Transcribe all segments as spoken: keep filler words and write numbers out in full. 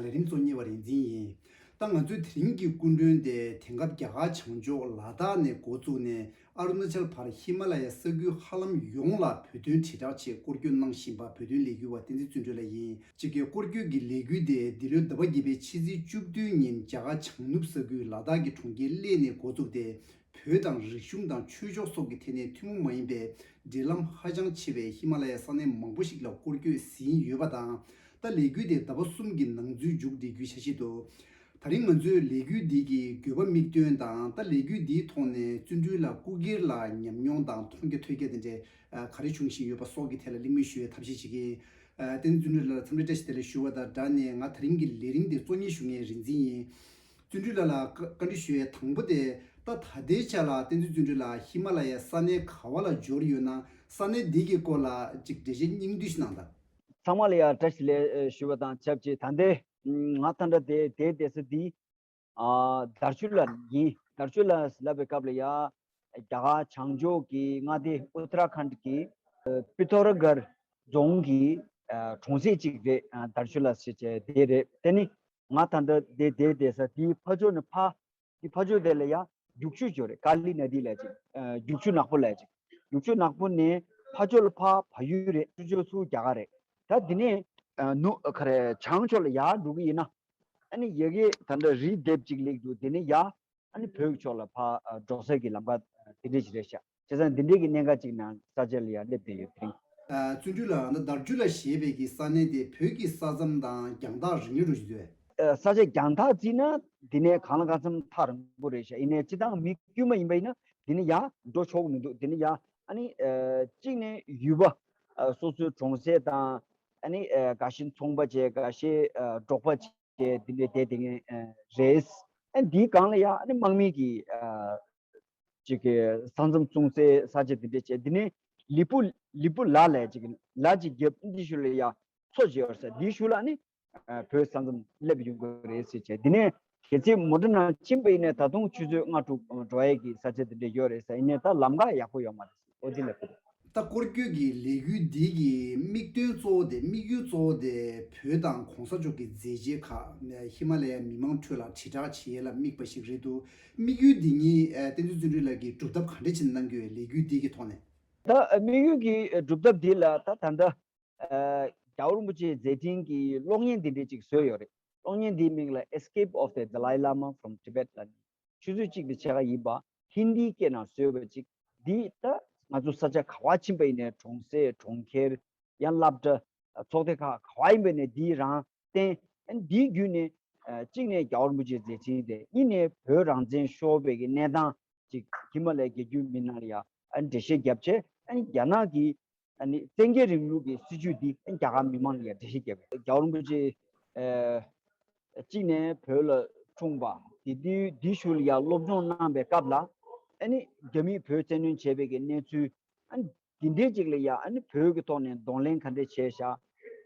ལས་རིམ་གཙོ་གཉེར་བ་རིག་འཛིན་ཡིན། ད་ང་ཚོའི་དེ་རིང་གི་སྐུ་མགྲོན་དེ་དེང་སྐབས་རྒྱ་གར་བྱང་ཕྱོགས་ལ་དྭགས་ནས་འགོ་བཙུགས་ནས་ཨ་རུ་ན་ཅལ་བར་ཧི་མ་ལ་ཡའི་ས་ཁུལ་ཧ་ལམ་ཡོངས་ལ་བོད་དོན་དྲིལ་བསྒྲགས་ཆེད་སྐོར་སྐྱོད་གནང་བཞིན་པ་བོད་དོན་ལས་འགུལ་བ་བསྟན་འཛིན་བརྩོན་འགྲུས་ལགས་ཡིན། གཅིག་གི་སྐོར་སྐྱོད་ཀྱི་ལས་འགུལ་དེ་འདི་ལོའི་ཟླ་བ་བརྒྱད་པའི་ཕྱི་ཚེས་བཅུ་བདུན་ཉིན་རྒྱ་གར་བྱང་ནུབ་ས་ཁུལ་ལ་དྭགས་ཀྱི་གྲོང་ཁྱེར་གླེ་ནས་འགོ་བཙུགས་ཏེ། བོད་དང་རིག་གཞུང་དང་ཆོས་ཕྱོགས་སོགས་ཀྱི་ཐད་ནས་ཐུན་མོང་མ་ཡིན་པའི་འབྲེལ་ལམ་ཧ་ཅང་ཆེ་བའི་ཧི་མ་ལ་ཡའི་ས་གནས་མང་པོ་ཞིག་ལ་སྐོར་སྐྱོད་ཟིན་ཡོད་པ་དང་། ད་ལས་འགུལ་དེ་ཟླ་བ་གསུམ་གྱི་ནང་ཚུད་མཇུག་སྒྲིལ་རྒྱུའི་འཆར་གཞི་འདུག། ད་རིང་ང་ཚོས་ལས་འགུལ་འདི་གི་དགོས་པ་དམིགས་དོན་དང་། ད་ལས་འགུལ་འདིའི་ཐོག་ནས་བརྩོན་འགྲུས་ལ་སྐུ་སྒེར་ལ་ཉམས་མྱོང་དང་མཐོང་རྒྱ་ཐོས་རྒྱ་དེ་འདྲའི་ག་རེ་བྱུང་བཞིན་ཡོད་པ་སོགས་ཀྱི་ཐད་ལ་གླེང་མོལ་ཞུ་བའི་ཐབས་ཤེས་བྱེད་ཀྱི་ཡིན། ཨ། བསྟན་འཛིན་བརྩོན་འགྲུས་ལགས་ལ་འཚམས་འདྲི་བཀྲ་ཤིས་བདེ་ལེགས་ཞུ་བ་དང་སྦྲགས་ནས། ང་ད་རིང་གི་ལས་རིམ་དེ་གཙོ་གཉེར་ཞུ་མཁན་རིག་འཛིན་ཡིན། བརྩོན་འགྲུས་ལགས་ལ་བཀའ་བཀའ་འདྲི་ཞུ་ཡས་དང་པོ་དེ། ད་ད་ལྟའི་ཆ་ལ་བསྟན་འཛིན་བརྩོན་འགྲུས་ལགས་ཧི་མ་ལ་ཡའི་ས་གནས་ག་བ་ལ་འབྱོར་ཡོད་ན། ས་གནས་འདི་གི་སྐོར་ལ་ཅིག་འགྲེལ་བཤད་སྙིང་བསྡུས་ཤིག་གནང་དང་། ཚང་མ་ལ་ཡང་བཀྲ་ཤིས་བདེ་ལེགས་ཞུ་བ་དང་ཆབས་ཅིག། ད་ལྟའི་ང་ད་ལྟ་དེ་དེ་བསྡད་ས་འདི། ཨ། དར་ཆུ་ལ་ཡིན། དར་ཆུ་ལ་ལབ་པའི་སྐབས་ལ་ཡ། རྒྱ་གར་བྱང་ཕྱོགས་ཀྱི་མངའ་སྡེ་ཨུ་ཏ་ར་ཁཱན་གྱི་ཨ། པི་ཐོ་ར་གར་རྫོང་གི་ཨ། གྲོང་གསེབ་ཅིག་རེད། ཨ། དར་ཆུ་ལ་ཟེར་བྱས་དེ་རེད། དེ་ནི་ང་ད་ལྟ་དེ་དེ་བསྡད་ས་དེའི་ཕ་ཕྱོགས་ནས་ཕ། དེ་ཕ་ཕྱོགས་དེ་ལ་ཡ་རྒྱུག་ཆུ་ཅིག་ཡོད་རེད། ཀ་ལི་ན་དི་ལབ་ཅིག། ཨ། རྒྱུག་ཆུ་ནག་པོ་ལབ་ཅིག། རྒྱུག་ཆུ་ནག་པོ་ནས་ཕ་ཕྱོགས་ལ་ཕར་བལ་ཡུལ་རེད། ཕྱི་ཕྱོགས་ཚུར་རྒྱ་གར་རེད། ད་དེ་ནས་ཨ། ནུབ་ག་རེ་བྱང་ཕྱོགས་ལ་ཡར་འགྲོ་གི་ཡིན་ན། ཨ་ནི་ཡ་གི་ད་ལྟ་རི་ལྡེབས་ཅིག་སླེབས་འདུག། དེ་ནས་ཡ། ཨ་ནི་བོད་ཀྱི་ཕྱོགས་ལ་ཕར་ཨ། འགྲོ་ས་གི་ལམ་ཁ་དེ་འདྲས་ཅིག་རེད་ཤག། བྱས་ཙང་འདི་འདྲས་ཀྱི་གནད་འགག་ཅིག་ནང་ས་ཆ་ལ་ཡར་སླེབས་བསྡད་ཡོད་དེ་རིང་། ཨ། བརྩོན་འགྲུས་ལགས། ད་དར་ཆུ་ལ་ཞེས་པའི་གི་ས་གནས་དེ་བོད་ཀྱི་ས་མཚམས་དང་རྒྱང་ཐག་རིང་ལོས་འགྲོ་བཞིན་འདུག། ཨ། ས་ཆ་རྒྱང་ཐག་བརྩིས་ན་འདི་ནས་གང་ལ་གང་འཚམ་ཐག་རིང་པོ་རེད་ཤག། ཡིན་ནའི་སྤྱིར་བཏང་མི་དཀྱུས་མ་ཡིན་པ་ཡིན་ན་འདི་ནས་ཡར་འགྲོ་ཆོག་མི་འདུག། འདི་ནས་ཡར་ཨ་ནི་ཨ། གཅིག་ནས་ཡུལ་པ་ཨ། སོ་སོའི་གྲོང་གསེབ་དང་། ཨ་ནི་ཨ། འགའ་ཤས་ཚོང་པ་བྱས། འགའ་ཤས་ཨ། འབྲོག་པ་བྱས། དེ་འདྲའི་བསྡད་བསྡད་མཁན་རེད། ཨ། འདིའི་སྒང་ལ་ཡ་ཨ་ནི་དམག་མི་གི་ཨ། ཅིག་གི་ས་མཚམས་སྲུང་སའི་ས་ཆ་དེ་འདྲ་བྱས། འདི་ནས་ལི་པུ་ལི་པུ་ལ་ལ་ཅིག་ལ་ཅིག་བརྒྱབ། འདི་ཞུ་ལ་ཡ་མཚོ་ཅིག་ཡོད་ས། འདི་ཞུ་ལ་ཨ་ནི་ཨ། བོད་ས་མཚམས་སླེབས་ཡོང་གི་རེད་ཟེར་བྱས། འདི་ནས་གལ་སྲིད་མོ་ཊ་ནང་ཕྱིན་པ་ཡིན་ན་ད་དུང་ཆུ་ཚོད་ལྔ་དྲུག་འགྲོ་ཡས་ཀྱི་ས་ཆ་དེ་འདྲ་ཡོད་རེད་ཟེར། ཡིན་ནའི་ད་ལམ་ཁ་ཡག་པོ་ཡོད་མ་རེད། ཨོ་དེ་ལ་ཕུད། ད་སྐོར་སྐྱོད་ཀྱི་ལས་འགུལ་འདི་གི་དམིགས་དོན་གཙོ་བོ་དེ། དམིགས་ཡུལ་གཙོ་བོ་དེ་བོད་དང་གོང་ས་མཆོག་གི་མཛད་རྗེས་ཁག་ཧི་མ་ལ་ཡའི་མི་མང་ཁྲོད་ལ་དྲིལ་བསྒྲགས་བྱེད་ཡས་ལ་དམིགས་པ་ཞིག་རེད་འདུག། དམིགས་ཡུལ་འདི་ཉིད་ཨ། བསྟན་འཛིན་བརྩོན་འགྲུས་ལགས་ཀྱིས་སྒྲུབ་ཐབས་ག་འདྲ་ཅིག་གནང་གི་ཡོད། ལས་འགུལ་འདི་གི་ཐོག་ནས། ད་དམིགས་ཡུལ་གྱི་སྒྲུབ་ཐབས་འདི་ལ་ད་ད་ལྟ་ཨ། རྒྱལ་བ་རིན་པོ་ཆེའི་མཛད་འཕྲིན་གྱི་གློག་བརྙན་འདི་འདྲ་ཅིག་བཟོས་ཡོད་རེད། གློག་བརྙན་འདིའི་མིང་ལ་Escape of the Dalai Lama from Tibet ལབ་ནས། ཆུ་ཚོད་གཅིག་དང་ཕྱེད་ཀ་ཡིན་པ། ཧིན་དིའི་སྐད་ནང་བཟོས་པ་ཅིག། འདི་ད་ང་ཚོ་ས་ཆ་ག་བ་ཕྱིན་པ་ཡིན་ནའི། གྲོང་གསེབ་གྲོང་ཁྱེར། ཡང་སློབ་གྲྭ། ཚོགས་སྡེ་ཁག་ག་བ་ཡིན་པ་ཡིན་ནའི་འདི་རང་བསྟན། ཨ་ནི་འདིའི་བརྒྱུད་ནས་ཨ། གཅིག་ནས་རྒྱལ་བ་རིན་པོ་ཆེའི་མཛད་འཕྲིན་དེ། གཉིས་ནས་བོད་རང་བཙན་ཤོར་བའི་གི་གནས་སྟངས་ཅིག་ཧི་མ་ལ་ཡའི་རྒྱལ་རྒྱུད་མི་ནང་ལ་ཡ་ཨ་ནི་འགྲེལ་བཤད་བརྒྱབ་བྱས། ཨ་ནི་རྒྱ་ནག་གི་ཨ་ནི་བཙན་རྒྱལ་རིང་ལུགས་ཀྱི་སྲིད་བྱུས་འདི་ཨ་ནི་རྒྱ་གར་མི་མང་ལ་ཡ་འགྲེལ་བཤད་བརྒྱབ། རྒྱལ་བ་རིན་པོ་ཆེ་ཨ། གཅིག་ནས་བོད་ལ་འཁྲུངས་པ། དེ་དུས་འདི་ཞུ་ལ་ཡ་སློབ་སྦྱོང་གནང་བའི་སྐབས་ལ་ཨ་ནི་རྒྱ་མིས་བོད་བཙན་གནོན་བྱས་པའི་གི་གནས་ཚུལ། ཨ་ནི་འདི་འདྲའི་ཅིག་ལ་ཡ་ཨ་ནི་བོད་ཀྱི་ཐོག་ནས་གདོང་ལེན་ག་འདྲས་བྱས་ཤག།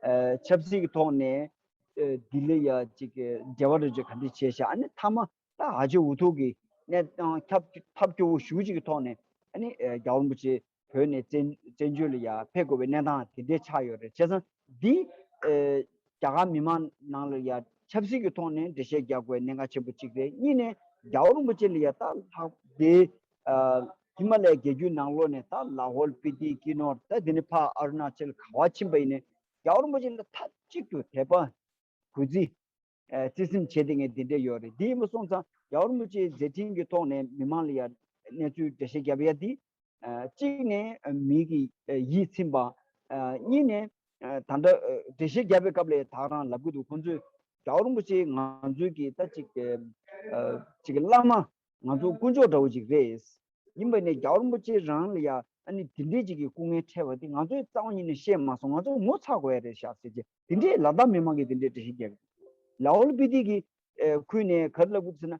ཨ། ཆབ་སྲིད་ཀྱི་ཐོག་ནས་ཨ། འདི་ལ་ཡ་ཅིག་འབྲེལ་བ་འདྲ་ཅིག་ག་འདྲས་བྱས་ཤག། ཨ་ནི་མཐའ་མ་ད་ཨ་ཅེ་འུ་ཐུག་གི་གནས་སྟངས་ཁྱབ་ཐབས་སྐྱོ་བོ་ཞེ་པོ་ཅིག་གི་ཐོག་ནས་ཨ་ནི་ཨ། རྒྱལ་བ་རིན་པོ་ཆེ་བོད་ནས་བཙན་བཙན་བྱོལ་ལ་ཡ་ཕེབས་དགོས་པའི་གནས་སྟངས་དེ་འདྲས་ཆགས་ཡོད་རེད། བྱས་ཙང་འདི་ཨ། རྒྱ་གར་མི་མང་ནང་ལ་ཡ་ཆབ་སྲིད་ཀྱི་ཐོག་ནས་འགྲེལ་བཤད་རྒྱག་དགོས་པའི་གནད་འགག་ཆེན་པོ་གཅིག་རེད། གཉིས་ནས་རྒྱལ་བ་རིན་པོ་ཆེ་ལ་ཡ་ད་ལྷག་དེ་ཨ། ཧི་མ་ལ་ཡའི་རྒྱལ་རྒྱུད་ནང་ལོགས་ནས་ད་ལ་ཧོལ་སྤི་ཏི་ཀི་ནོར། ད་དེ་ནས་ཕར་ཨ་རུ་ན་ཅལ་ག་བ་ཕྱིན་པ་ཡིན་ནའི་རྒྱལ་བ་རིན་པོ་ཆེ་ལ་མཐའ་གཅིག་ཏུ་དད་པ་གུས་བརྩི་ཨ། བརྩི་སེམས་བྱེད་བསྡད་མཁན་དེ་འདྲས་ཡོད་རེད། དེ་ཡིན་པ་སོང་ཙང་རྒྱལ་བ་རིན་པོ་ཆེའི་མཛད་འཕྲིན་གྱི་ཐོག་ནས་མི་མང་ལ་ཡ་གནས་ཚུལ་འགྲེལ་བཤད་རྒྱབ་ཡ་དེ་ཨ། གཅིག་ནས་མི་གི་ཡིད་ཚིམ་པ། ཨ། གཉིས་ནས་ཨ། ད་ལྟ་ཨ། འགྲེལ་བཤད་རྒྱབ་པའི་སྐབས་ལ་ད་ག་རང་ལབ་ཀྱི་འདུག། ཁོང་ཚོས་རྒྱལ་བ་རིན་པོ་ཆེ་ང་ཚོའི་གི་ད་ཅིག་ཨ། ཅིག་བླ་མ། ང་ཚོ་དཀོན་མཆོག་འདྲ་བོ་ཅིག་རེད། ཡིན་པ་ནས་རྒྱལ་བ་རིན་པོ་ཆེ་རང་ལ་ཡ་ཨ་ནི་དེ་འདྲས་ཅིག་གི་སྐུ་ངལ་འཕྲད་པ་དེ་ང་ཚོས་རྩ་བ་ཉིད་ནས་ཤེས་མ་སོང་། ང་ཚོ་ངོ་ཚ་དགོས་ཡ་རེད་ཤག་ཟེར་བྱས་དེ་འདྲས་ལ་དྭགས་མི་མང་གིས་དེ་འདྲས་འགྲེལ་བཤད་རྒྱབ་ཡོད། ལ་ཧོལ་སྤི་ཏི་གི་ཨ། ཁུལ་ནས་ག་རེ་ལབ་དགོས་ཟེར་ན།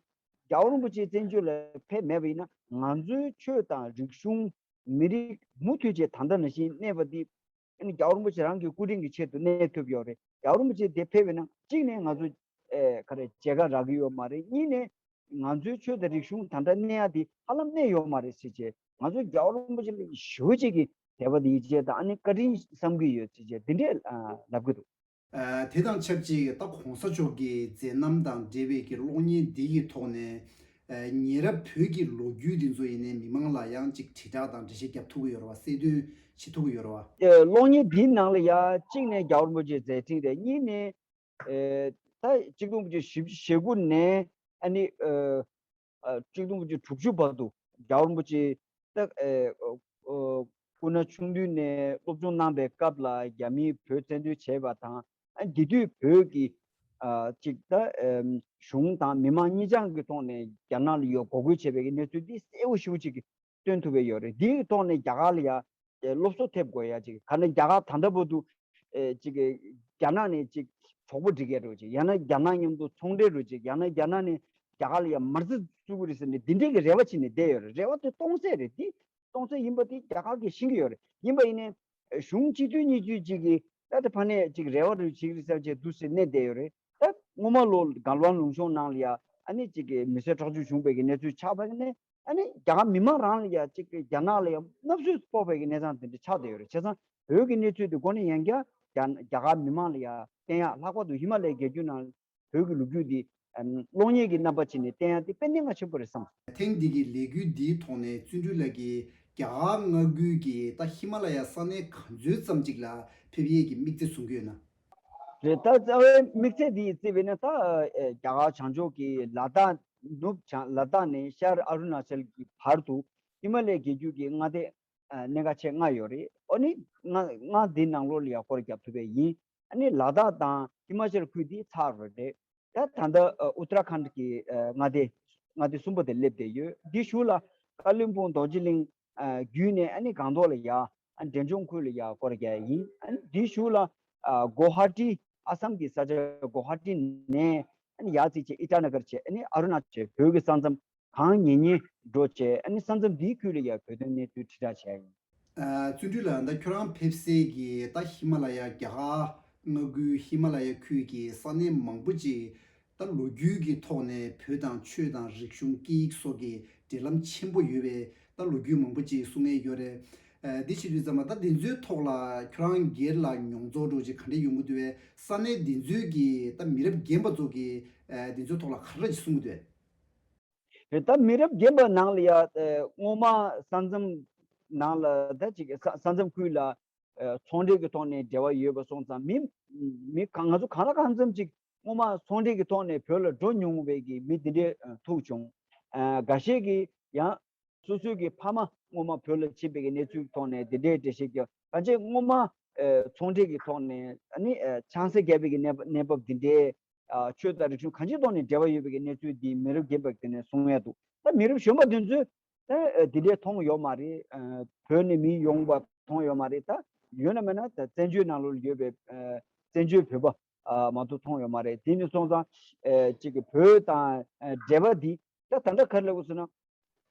རྒྱལ་བ་རིན་པོ་ཆེ་བཙན་བྱོལ་ལ་ཕེབས་མེད་པ་ཡིན་ན་ང་ཚོའི་ཆོས་དང་རིག་གཞུང་། མི་རིགས་མུ་མཐུད་བྱས་ད་ལྟ་ནང་བཞིན་གནས་པ་འདི་ཨ་ནི་རྒྱལ་བ་རིན་པོ་ཆེ་རང་གི་སྐུ་དྲིན་གྱི་ཆེད་དུ་གནས་ཐུབ་ཡོད་རེད། རྒྱལ་བ་རིན་པོ་ཆེ་འདིར་ཕེབས་པ་ཡིན་ན་གཅིག་ནས་ང་ཚོ་ཨེ་ག་རེ་མཇལ་ཁ་རག་གི་ཡོད་མ་རེད། གཉིས་ནས་ང་ཚོའི་ཆོས་དང་རིག་གཞུང་ད་ལྟ་གནས་ཡག་འདི་ཧ་ལམ་གནས་ཡོད་མ་རེད་ཟེར་བྱས། ང་ཚོ་རྒྱལ་བ་རིན་པོ་ཆེ་ལ་ཞེ་པོ་ཅིག་གི་དད་པ་དང་ཡིད་ཆེས་དང་ཨ་ནི་བཀའ་དྲིན་བསམ་གྱི་ཡོད་ཟེར་བྱས་འདི་འདྲས་ཨ་ལབ་ཀྱི་འདུག། ཨ། དེ་དང་ཆབས་ཅིག་ད་གོང་ས་མཆོག་གི་མཛད་རྣམ་དང་འབྲེལ་བའི་གི་གློག་བརྙན་འདི་གི་ཐོག་ནས། ཨ། ཉེ་རབས་བོད་ཀྱི་ལོ་རྒྱུས་འདི་ཚོ་ཡིན་ནའི་མི་མང་ལ་ཡང་ཅིག་དྲིལ་བསྒྲགས་དང་འགྲེལ་བཤད་རྒྱབ་ཐུབ་ཀྱི་ཡོད་རེད་བ། གསལ་སྟོན་བྱེད་ཐུབ་ཀྱི་ཡོད་རེད་བ། ཨ། གློག་བརྙན་འདིའི་ནང་ལ་ཡང་གཅིག་ནས་རྒྱལ་བ་རིན་པོ་ཆེའི་མཛད་འཕྲིན་རེད། གཉིས་ནས། ཨ། ད་གཅིག་སྟོང་དགུ་བརྒྱ་བཞི་བཅུ་ཞེ་དགུ་ནས་ཨ་ནི། ཨ། ཨ། གཅིག་སྟོང་དགུ་བརྒྱ་དྲུག་ཅུ་བར་དུ་རྒྱལ་བ་རིན་པོ་ཆེ་ད། ཨ། ཨ། སྐུ་ན་ཆུང་དུས་ནས་སློབ་སྦྱོང་གནང་པའི་སྐབས་ལ་རྒྱ་མིས་བོད་བཙན་འཛུལ་བྱས་པ་དང་། ཨ། དེ་དུས་བོད་ཀྱི། ཨ། ཅིག་ད། ཨམ། གཞུང་དང་མི་མང་གཉིས་ཆ་གི་ཐོག་ནས་རྒྱ་ནག་ལ་ཡོད་འགོག་རྒོལ་བྱས་པའི་གནས་ཚུལ་འདི་གསལ་པོ་ཞེ་པོ་ཅིག་སྟོན་ཐུབ་པ་ཡོད་རེད། འདིའི་ཐོག་ནས་རྒྱ་གར་ལ་ཡ། ཨེ། སློབ་གསོ་ཐེབས་དགོས་ཡ་ཅིག་ག་ནས་རྒྱ་གར་ད་ལྟ་བར་དུ། ཨེ། ཅིག་རྒྱ་ནག་ནས་ཅིག་གྲོགས་པོ་སྒྲིག་ཡ་རུ་ཅིག་ཡང་ན་རྒྱ་ནག་མཉམ་དུ་ཚོང་འབྲེལ་རུ་ཅིག་ཡང་ན་རྒྱ་ནག་ནས་རྒྱ་གར་ལ་ཡ་མར་ཟི་བཙུགས་ཀྱི་རེད་ཟེར་ནས་འདི་འདྲའི་གི་རེ་བ་བྱས་ནས་བསྡད་ཡོད་རེད། རེ་བ་དེ་སྟོང་ཟད་རེད། འདི་སྟོང་ཟད་ཡིན་པ་དེ་རྒྱ་གར་གིས་ཤེས་ཀྱི་ཡོད་རེད། ཡིན་པ་ཡིན་ནའི་གཞུང་གཅིག་མཐུན་གཉིས་མཐུན་ཅིག་གིས་ད་ལྟ་ཕ་ནས་ཅིག་རེ་བ་རུ་བྱེད་ཀྱི་རེད་ཟེར་བྱས་འདུག་སེ་གནས་བསྡད་ཡོད་རེད། ད་སྔོན་མ་ལོ་གལ་ཝན་ལུང་གཤོང་ནང་ལ་ཡ་ཨ་ནི་ཅིག་གི་མི་སེར་ཁྲག་སྦྱོར་བྱུང་བའི་གི་གནས་ཚུལ་ཆགས་པ་ནས། ཨ་ནི་རྒྱ་གར་མི་མང་རང་ལ་ཡ་གཅིག་གི་རྒྱ་ནག་ལ་ཡ་བརྣབ་སེམས་ཕོག་པའི་གི་གནས་སྟངས་དེ་འདྲ་ཆགས་བསྡད་ཡོད་རེད། བྱས་ཙང་བོད་ཀྱི་གནས་ཚུལ་དེ་མགོ་ནས་ཡང་བསྐྱར་རྒྱ་རྒྱ་གར་མི་མང་ལ་ཡ་བསྟན་ཡག་ལྷག་པར་དུ་ཧི་མ་ལ་ཡའི་རྒྱལ་རྒྱུད་ནང་བོད་ཀྱི་ལོ་རྒྱུས་འདི་ཨམ་གློག་བརྙན་གྱི་རྣམ་པ་བྱས་ནས་བསྟན་ཡག་དེ་དཔེ་གནད་འགག་ཆེན་པོ་རེད་བསམ། ཐེངས་འདི་གི་ལས་འགུལ་འདིའི་ཐོག་ནས་བརྩོན་འགྲུས་ལགས་ཀྱིས་རྒྱ་གར་མངའ་ཁུལ་གྱི་ད་ཧི་མ་ལ་ཡ་ས་གནས་ག་ཚོད་ཙམ་ཅིག་ལ་ཕེབས་ཡས་ཀྱི་དམིགས་བརྩེ་བཟུང་གི་ཡོད་ན། རེད། ད་རྩ་བའི་དམིགས་ཚད་འདི་བརྩིས་པས་ན་ད་ཨེ་རྒྱ་གར་བྱང་ཕྱོགས་ཀྱི་ལ་དྭགས། ནུབ་བྱང་ལ་དྭགས་ནས་ཤར་ཨ་རུ་ན་ཅལ་གྱི་བར་དུ་ཧི་མ་ལའི་རྒྱལ་རྒྱུད་ཀྱི་མངའ་སྡེ་ཨ་གནད་འགག་ཆེ་ལྔ་ཡོད་རེད། ཨ་ནི་ལྔ་ལྔ་འདི་ནང་ལོགས་ལ་ཡ་སྐོར་རྒྱབ་ཐུབ་པ་ཡིན། ཨ་ནི་ལ་དྭགས་དང་ཧི་མ་ཅལ་ཁུལ་འདི་ཚར་བ་རེད། ད་ད་ལྟ་ཨ་ཨུ་ཏ་ར་ཁཱན་གྱི་ཨ་མངའ་སྡེ་མངའ་སྡེ་གསུམ་པ་དེ་སླེབས་བསྡད་ཡོད། འདི་གཞུག་ལ་ཀ་ལིམ་པོང་རྡོ་རྗེ་གླིང་ཨ་བརྒྱུད་ནས་ཨ་ནི་སྒང་ཏོག་ལ་ཡ་ཨ་འབྲས་ལྗོངས་ཁུལ་ལ་ཡ་སྐོར་རྒྱག་ཡ་ཡིན། ཨ་ནི་འདི་གཞུག་ལ་ཨ་གོ་ཧ་ཏི། ཨ་སམ་གྱི་ས་ཆ་གོ་ཧ་ཏི་ནས་ཨ་ནི་ཡར་ཅིག་བྱས་ཨི་ཏ་ན་གར་བྱས། ཨ་ནི་ཨ་རུ་ན་ཅལ་བོད་ཀྱི་ས་མཚམས་གང་ཉེ་ཉེ་འགྲོ་བྱས། ཨ་ནི་ས་མཚམས་འདིའི་ཁུལ་ལ་ཡ་བོད་དོན་གནས་ཚུལ་དྲིལ་བསྒྲགས་བྱས་ཡིན། ཨ་བརྩོན་འགྲུས་ལགས། ད་ཁྱོད་རང་ཕེབས་སའི་གི་ད་ཧི་མ་ལ་ཡ་རྒྱ་གར་མངའ་ཁུལ་ཧི་མ་ལ་ཡ་ཁུལ་གྱི་ས་གནས་མང་པོ་ཅིག་ད་ལོ་རྒྱུས་ཀྱི་ཐོག་ནས་བོད་དང་ཆོས་དང་རིག་གཞུང་སྐད་ཡིག་སོགས་ཀྱི་འབྲེལ་ལམ་ཆེན་པོ་ཡོད་པའི་ད་ལོ་རྒྱུས་མང་པོ་ཅིག་གསུང་མཁན་ཡོད་རེད། ཨ་འདི་བྱེད་དུས་ཙམ་པ་ད་འདི་ཚོའི་ཐོག་ལ་ཁྱོད་རང་སྒེར་ལ་མྱོང་ཚོར་འདྲ་ཅིག་ག་འདྲ་ཡོང་གི་འདུག་པས། ས་གནས་འདི་ཚོའི་གི་ད་མི་རབས་རྒན་པ་ཚོ་གི་ཨ་འདི་ཚོའི་ཐོག་ལ་ག་འདྲ་ཅིག་གསུང་གི་འདུག་པས། རེད། ད་མི་རབས་རྒན་པ་ནང་ལ་ཡ་ཨ་སྔོན་མ་ས་མཚམས་ནང་ལ་ད་ཅིག་ས་ས་མཚམས་ཁུལ་ལ་ཨ་ཚོང་འབྲེལ་གྱི་ཐོག་ནས་འབྲེལ་བ་ཡོད་པ་སོང་ཙང་མི་མི་གང་ང་ཚོ་གང་ལ་གང་འཚམ་ཅིག་སྔོན་མ་ཚོང་འབྲེལ་གྱི་ཐོག་ནས་བོད་ལ་འགྲོ་མྱོང་བའི་གི་མི་འདི་འདྲའི་ཨ་ཐུག་བྱུང་། ཨ་འགའ་ཤས་ཀྱིས་ཡང་སོ་སོའི་གི་ཕ་མ་སྔོན་མ་བོད་ལ་ཕྱིན་པའི་གི་གནས་ཚུལ་གྱི་ཐོག་ནས་འདི་འདྲའི་འགྲེལ་བཤད་ཀྱི་གང་ཅི་སྔོན་མ་ཨ་ཚོང་འབྲེལ་གྱི་ཐོག་ནས་ཨ་ནི་ཨ་ཆང་ས་བརྒྱབ་པའི་གི་གནས་བབ་གནས་བབ་འདི་འདྲའི། ཨ་ཆོས་དང་རིག་གཞུང་གང་ཅིའི་ཐོག་ནས་འབྲེལ་བ་ཡོད་པའི་གནས་ཚུལ་འདི་མི་རབས་རྒན་པ་དེ་ནས་གསུང་ཡ་འདུག་ད་མི་རབས་གཞོན་པ་དེ་ཚོས་ད་འདི་འདྲའི་མཐོང་ཡོད་མ་རེད། ཨ་བོད་ནས་མི་ཡོང་བ་མཐོང་ཡོད་མ་རེད། ད་ཡོད་ན་མེད་ན་ད་བཙན་བྱོལ་ནང་ལོགས་ཡོད་པའི་ཨ་བཙན་བྱོལ་བོད་པ་ཨ་མ་གཏོགས་མཐོང་ཡོད་མ་རེད། དེ་ནས་སོང་ཙང་ཨ་ཅིག་གི་བོད་དང་ཨ་འབྲེལ་བ་འདི་ད་ད་ལྟ་ག་རེ་ལབ་དགོས་ཟེར་ན།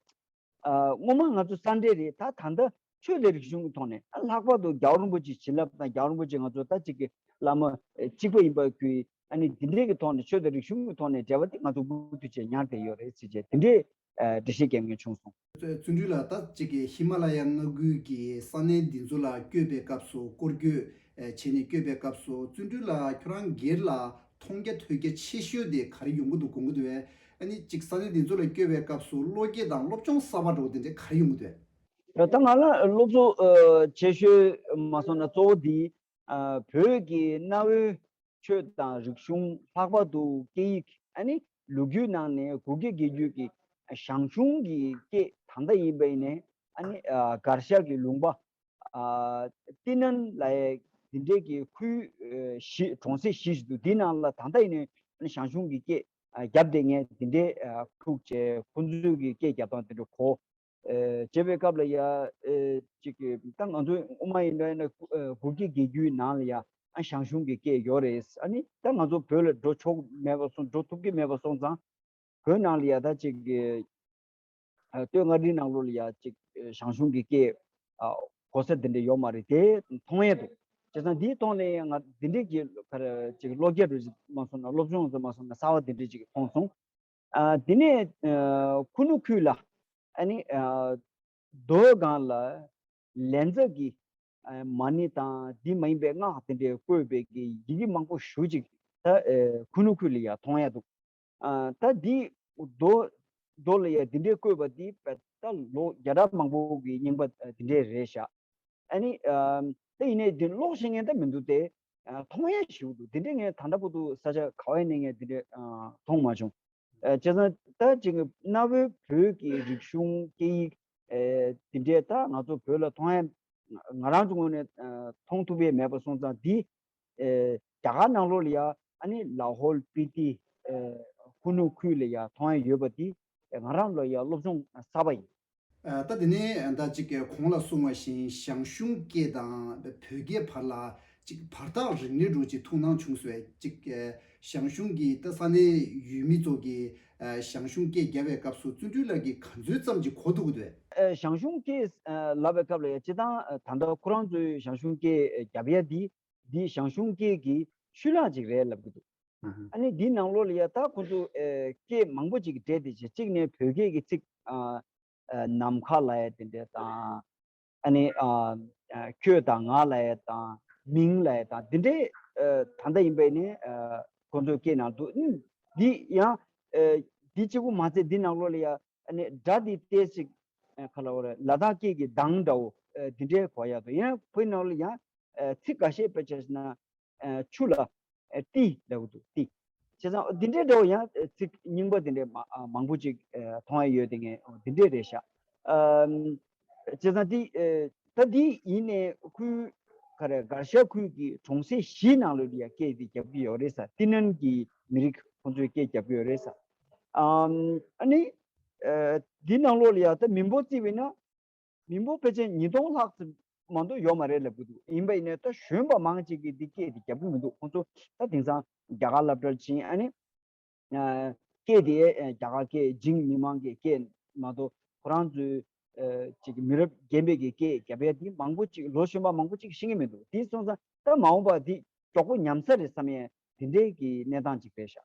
ཨ་སྔོན་མ་ང་ཚོ་ས་འབྲེལ་རེད། ད་ད་ལྟ་ཆོས་དང་རིག་གཞུང་གི་ཐོག་ནས་ཨ་ལྷག་པར་དུ་རྒྱལ་བ་རིན་པོ་ཆེའི་བྱིན་རླབས་དང་རྒྱལ་བ་རིན་པོ་ཆེ་ང་ཚོ་ད་ཅིག་གི་བླ་མ་ཨ་གཅིག་པ་ཡིན་པ་གི་ཨ་ནི་འདི་འདྲའི་གི་ཐོག་ནས་ཆོས་དང་རིག་གཞུང་གི་ཐོག་ནས་འབྲེལ་བ་དེ་ང་ཚོ་མུ་མཐུད་བྱས་ཉར་བསྡད་ཡོད་རེད་ཟེར་བྱས་དེ་འདྲའི་ཨ་འགྲེལ་བཤད་རྒྱབ་མཁན་བྱུང་སོང་། བརྩོན་འགྲུས་ལགས། ད་ཅིག་གི་ཧི་མ་ལ་ཡ་མངའ་ཁུལ་གྱི་ས་གནས་འདི་ཚོ་ལ་བསྐྱོད་པའི་སྐབས་སུ་སྐོར་སྐྱོད་ཨ་བྱས་ནས་བསྐྱོད་པའི་སྐབས་སུ་བརྩོན་འགྲུས་ལགས་ཁྱོད་རང་སྒེར་ལ་མཐོང་རྒྱ་ཐོས་རྒྱ་ཆེ་ཤོས་དེ་ག་རེ་ཡོང་གི་འདུག་དགོངས་ཀྱི་འདུག་པས། ཨ་ནི་ཅིག་ས་གནས་འདི་ཚོ་ལ་བསྐྱོད་པའི་སྐབས་སུ་བློ་སྐྱེད་དང་སློབ་སྦྱོང་གསར་པ་འདྲ་བོ་དེ་འདྲ་ག་རེ་ཡོང་གི་འདུག་པས། ད་ང་ལ་སློབ་གསོ་ཨ་ཆེ་ཤོས་མ་སོང་ན་གཙོ་བོ་འདི་ཨ་བོད་ཀྱི་གནའ་བོའི་ཆོས་དང་རིག་གཞུང་ལྷག་པར་དུ་སྐད་ཡིག་ཨ་ནི་ལོ་རྒྱུས་ནང་ནས་གུ་གེ་རྒྱལ་རྒྱུད་ཀྱི་ཞང་ཞུང་གི་སྐད་ད་ལྟ་ཡིན་པ་ཡིན་ནའི་ཨ་ནི་ཨ་གར་ཞ་གི་ལུང་པ་ཨ་ཏི་ནན་ལབ་ཡས་འདི་འདྲའི་གི་ཁུལ་ཨ་བཞི་གྲོང་གསེབ་བཞི་ཞིག་འདུག་འདི་ནང་ལ་ད་ལྟ་ཡིན་ནའི་ཨ་ནི་ཞང་ཞུང་གི་སྐད་ཨ་རྒྱབ་བསྡད་མཁན་འདི་འདྲའི་ཨ་ཐུག་བྱས་ཁོང་ཚོའི་གི་སྐད་རྒྱབ་སྟངས་དེ་འདྲ་གོ། ཨེ་བྱས་པའི་སྐབས་ལ་ཡ་ཨེ་ཅིག་གི་ད་ང་ཚོའི་དབུ་མ་ཡིན་ན་ཡིན་ན་ཨེ་གུ་གེ་རྒྱལ་རྒྱུད་ནང་ལ་ཡ་ཨ་ཞང་ཞུང་གི་སྐད་ཡོད་རེད། ཨ་ནི་ད་ང་ཚོ་བོད་ལ་འགྲོ་ཆོག་མེད་པ་སོང་འགྲོ་ཐུབ་ཀྱི་མེད་པ་སོང་ཙང་བོད་ནང་ལ་ཡ་ད་ཅིག་གི་ཨ་སྟོད་མངའ་རིས་ནང་ལོགས་ལ་ཡ་ཅིག་ཨེ་ཞང་ཞུང་གི་སྐད་ཨ་གོ་ས་དེ་འདྲ་ཡོད་མ་རེད། དེ་མཐོང་ཡས་འདུག་བྱས་ཙང་འདིའི་ཐོག་ནས་ང་འདི་འདྲའི་གི་ག་རེ་ཅིག་བློ་སྐྱེད་རུ་མ་སོང་ན་སློབ་སྦྱོང་ཙམ་མ་སོང་ན་གསར་བ་འདི་འདྲའི་ཅིག་མཐོང་སོང་། ཨ་དེ་ནས་ཨ་ཁུ་ནུ་ཁུལ་ལ་ཨ་ནི་ཨ་རྡོ་སྒང་ལ་ལན་ཚ་གི་ ཨ་མ་ཎི་དང་འདི་མ་ཡིན་པའི་སྔགས་དེ་འདྲའི་བཀོད་པའི་གི་ཡི་གེ་མང་པོ་ཞེ་ཅིག་ད་ཨེ་ཁུ་ནུ་ཁུལ་ལ་ཡ་མཐོང་ཡ་འདུག་ཨ་ད་འདི་རྡོ་རྡོ་ལ་ཡ་འདི་འདྲའི་བཀོད་པ་འདི་ད་ལོ་བརྒྱ་ཕྲག་མང་པོ་གི་རྙིང་པ་འདི་འདྲའི་རེད་ཤག་ཨ་ནི་ཨ་ད་ཡིན་ནའི་འདི་ཀློག་ཤེས་མཁན་ད་མི་འདུག་སྟེ། ཨ་མཐོང་ཡ་ཞེ་པོ་འདུག་འདི་འདྲའི་ངས་ད་ལྟ་བར་དུ་ས་ཆ་ག་བ་ནས་ངས་འདི་འདྲའི་ཨ་མཐོང་མ་བྱུང་། ཨ་བྱས་ཙང་ད་ཅིག་གནའ་བོའི་བོད་ཀྱི་རིག་གཞུང་སྐད་ཡིག་ཨ་འདི་འདྲའི་ད་ང་ཚོ་བོད་ལ་མཐོང་ཡ་ང་རང་ཚོ་ངོས་ནས་ཨ་མཐོང་ཐུབ་ཡས་མེད་པ་སོང་ཙང་འདི་ཨ་རྒྱ་གར་ནང་ལོགས་ལ་ཡ་ཨ་ནི་ལ་ཧོལ་སྤི་ཏི་ཨ་ཁུ་ནུ་ཁུལ་ལ་ཡ་མཐོང་ཡ་ཡོད་པ་འདི་ང་རང་ལ་ཡ་སློབ་སྦྱོང་གསར་པ་ཡིན། ཨ་ད་དེ་ནས་ད་ཅིག་གོང་ལ་གསུངས་པ་བཞིན་ཞང་ཞུང་སྐད་དང་བོད་སྐད་བར་ལ་ཅིག་བར་ཐག་རིང་རིང་འདྲ་ཅིག་ཐུགས་སྣང་བྱུང་སོང་། ཅིག་ཞང་ཞུང་གི་ད་ས་གནས་ཡུལ་མི་ཚོ་གིས་ཞང་ཞུང་སྐད་རྒྱབ་པའི་སྐབས་སུ་བརྩོན་འགྲུས་ལགས་ཀྱིས་ག་ཚོད་ཙམ་ཅིག་གོ་ཐུབ་ཀྱི་འདུག་ཞང་ཞུང་སྐད་ལབ་པའི་སྐབས་ལ་ཡ་སྤྱིར་བཏང་ད་ལྟ་ཁོ་རང་ཚོའི་ཞང་ཞུང་སྐད་རྒྱབ་ཡ་འདི་འདི་ཞང་ཞུང་སྐད་ཀྱི་ཤུལ་ལྷག་ཅིག་རེད་ལབ་ཀྱི་འདུག་ཨ་ནི་འདིའི་ནང་ལོགས་ལ་ཡ་ད་ཁོ་ཚོ་ཨེ་སྐད་མང་པོ་ཅིག་འདྲེས་ཏེ་བྱས་གཅིག་ནས་བོད་སྐད་ཀྱི་ཚིག་ཨ་ཨ་ནམ་མཁའ་ལབ་ཡ་དེ་འདྲས་དང་། ཨ་ནི་ཨ་ཨ་ཁྱོད་དང་ང་ལབ་ཡ་དང་མིང་ལབ་ཡ་དང་དེ་འདྲས་ཨ་ད་ལྟ་ཡིན་པས་ནི་ཨ་ཁོ་ཚོའི་སྐད་ནང་འདུག་ཨ་ནི་འདི་ཡང་ཨ་འདི་གཅིག་པུ་མ་ཚད་འདི་ནང་ལོགས་ལ་ཡ་ཨ་ནི་སྒྲ་འདི་ཏོག་ཙམ་ཨ་ག་ལབ་དགོས་རེད། ལ་དྭགས་སྐད་ཀྱི་གདངས་འདྲ་བོ་ཨ་འདི་འདྲས་གོ་ཡ་འདུག་ཡང་བོད་ནང་ལ་ཡང་ཨ་ཚིག་འགའ་ཤས་དཔེ་བྱས་ན། ཨ་ཆུ་ལ་ཨ་ཏི་ལབ་ཀྱི་འདུག་ཏི། བྱས་ཙང་འདི་འདྲའི་འདྲ་བོ་ཡང་ཨ་ཚིག་རྙིང་པ་འདི་འདྲའི་མ་ཨ་མང་པོ་ཅིག་ཨ་མཐོང་ཡ་ཡོད་དེ་ངས་འདི་འདྲའི་རེད་ཤག་ཨམ་བྱས་ཙང་འདི་ཨ་ད་འདི་ཡིན་ནའི་ཁུལ་ག་རེ་གར་ཞ་ཁུལ་གྱི་གྲོང་གསེབ་བཞིའི་ནང་ལོགས་ལ་ཡ་སྐད་འདི་རྒྱབ་ཀྱི་ཡོད་རེད་ས། ཏི་ནན་གྱི་མི་རིགས་ཁོང་ཚོའི་སྐད་རྒྱབ་ཀྱི་ཡོད་རེད་ས། ཨམ་ཨ་ནི་ཨ་འདི་ནང་ལོགས་ལ་ཡ་ད་མི་འབོར་བརྩིས་པས་ན། མི་འབོར་ཕལ་ཆེར་ཉིས་སྟོང་ལྷག་ཙམ་མ་གཏོགས་ཡོད་མ་རེད་ལབ་ཀྱི་འདུག་ཡིན་པ་ཡིན་ནའི་ད་གཞོན་པ་མང་ཅིག་གིས་འདི་སྐད་འདི་རྒྱབ་ཀྱི་མི་འདུག་ཁོང་ཚོ་ད་དེང་སང་རྒྱ་གར་སློབ་གྲྭར་ཕྱིན། ཨ་ནི་ཨ་སྐད་དེ་ཨ་རྒྱ་གར་སྐད་འཇིགས་མི་མང་གི་སྐད་མ་གཏོགས་ཁོ་རང་ཚོའི་ཨ་ཅིག་མི་རབས་རྒན་པའི་གི་སྐད་རྒྱབ་ཡ་འདི་མང་པོ་ཅིག་ལོ་གཞོན་པ་མང་པོ་ཅིག་ཤེས་ཀྱི་མི་འདུག་དེ་སོང་ཙང་ད་མ་འོངས་པ་འདི་མགྱོགས་པོ་ཉམས་ས་རེད་བསམ་ཡས་དེ་འདྲའི་གི་གནས་སྟངས་ཅིག་རེད་ཤག་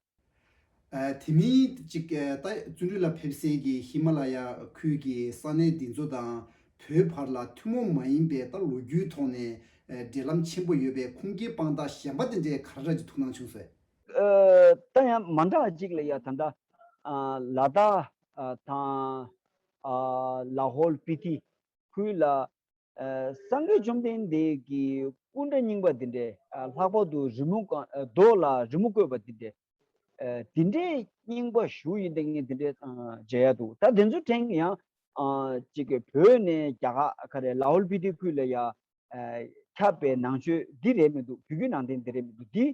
ཨ་དེ་མིན་ཅིག་ཨ་ད་བརྩོན་འགྲུས་ལགས་ཕེབས་སའི་གི་ཧི་མ་ལ་ཡ་ཁུལ་གྱི་ས་གནས་འདི་ཚོ་དང་བོད་བར་ལ་ཐུན་མོང་མ་ཡིན་པའི་ད་ལོ་རྒྱུས་ཐོག་ནས་ཨ་འབྲེལ་ལམ་ཆེན་པོ་ཡོད་པའི་ཁུངས་སྐྱེལ་དཔང་རྟགས་གཞན་པ་དེ་འདྲའི་ག་རེ་འདྲ་ཅིག་ཐུགས་སྣང་བྱུང་སོང་། ཨ་ད་ཡང་མ་འདྲ་ཅིག་ལ་ཡ་ད་ལྟ་ཨ་ལ་དྭགས་ཨ་དང་ཨ་ལ་ཧོལ་སྤི་ཏི་ཁུལ་ལ། ཨ་སངས་རྒྱས་བཅོམ་ལྡན་འདས་ཀྱི་སྐུ་འདྲ་རྙིང་པ་འདི་འདྲའི་ཨ་ལྷག་པར་དུ་རི་མོ་གང་ཨ་རྡོ་ལ་རི་མོ་བརྐོས་པ་འདི་འདྲའི་ཨ་འདི་འདྲའི་རྙིང་པ་ཞེ་པོ་ཡིན་དེ་ངས་འདི་འདྲའི་ཨ་མཇལ་ཡ་འདུག་ད་དེ་ཚོ་དྲན་ཡང་ཨ་ཅིག་གི་བོད་ནས་རྒྱ་གར་ག་རེ་ལ་ཧོལ་སྤི་ཏི་ཁུལ་ལ་ཡ་ཨ་ཁྱབ་པའི་ནང་ཆོས་འདི་རེད་མི་འདུག་བོད་བརྒྱུད་ནང་བསྟན་འདི་རེད་མི་འདུག་འདི་